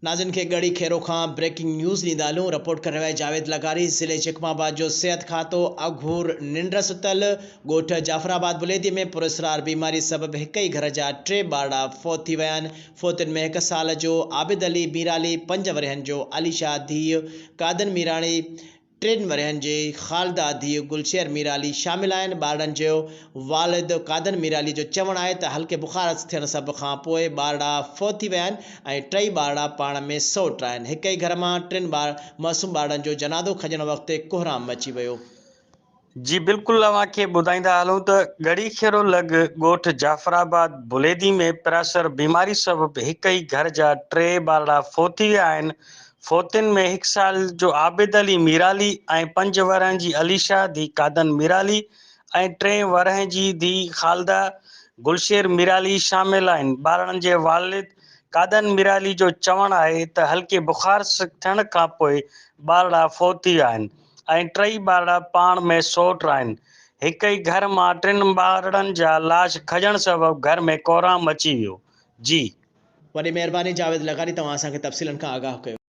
ناظرين کي ڳڙهي خيرو کان بريڪنگ نيوز ڏيندا هلون، رپورٽ ڪري رهيو آهي جاويد لغاري، ضلعي جيڪب آباد جو صحت کاتو اگهور ننڊ ستل، ڳوٺ جعفر آباد بليدي ۾ پراسرار بيماري سبب هڪ ئي گهر جا ٽي ٻارڙا فوت ٿي ويا آهن، فوتين ۾ هڪ سال جو عابد علي ميرالي، پنج ورهين جو علي شاهه ڌيء قادن ميراڻي، ٽن ورهين جي خالده ڌيء گلشير ميرالي شامل آهن. ٻارڙن جو والد قادن ميرالي جو چوڻ آهي ته هلڪي بخار ٿيڻ سبب کان پوء ٻارڙا فوت ٿي ويا آهن ۽ ٽئي ٻارڙا پاڻ ۾ سئوٽ آهن. هڪ ئي گهر مان ٽن معصوم ٻارڙن جو جنازو کڄڻ وقت ڪهرام مچي ويو. جي بلڪل اوهان کي ٻڌائيندا هلون ته ڳڙهي خيرو لڳ ڳوٺ جعفر آباد بليدي ۾ پراسر بيماري سبب هڪ ئي گهر جا ٽي ٻارڙا فوت ٿي ويا آهن فوتين ۾ هڪ سال جو عابد علي ميرالي ۽ پنج ورهين جي عليشا ڌيء قادن ميرالي ۽ ٽي ورهين جي ڌيء خالده گلشير ميرالي شامل آهن. ٻارڙن جي والد قادن ميرالي جو چوڻ آهي ته هلڪي بخار ٿيڻ کانپوء ٻارڙا فوت ٿي ويا آهن ۽ ٽئي ٻارڙا پاڻ ۾ سئوٽ آهن. هڪ ئي گهر مان ٽن ٻارڙن جا لاش کڄڻ سبب گهر ۾ ڪهرام مچي ويو. جي. وڏي مهرباني جاويد لغاري توهان اسان کي تفصيلن کان آگاهه ڪيو.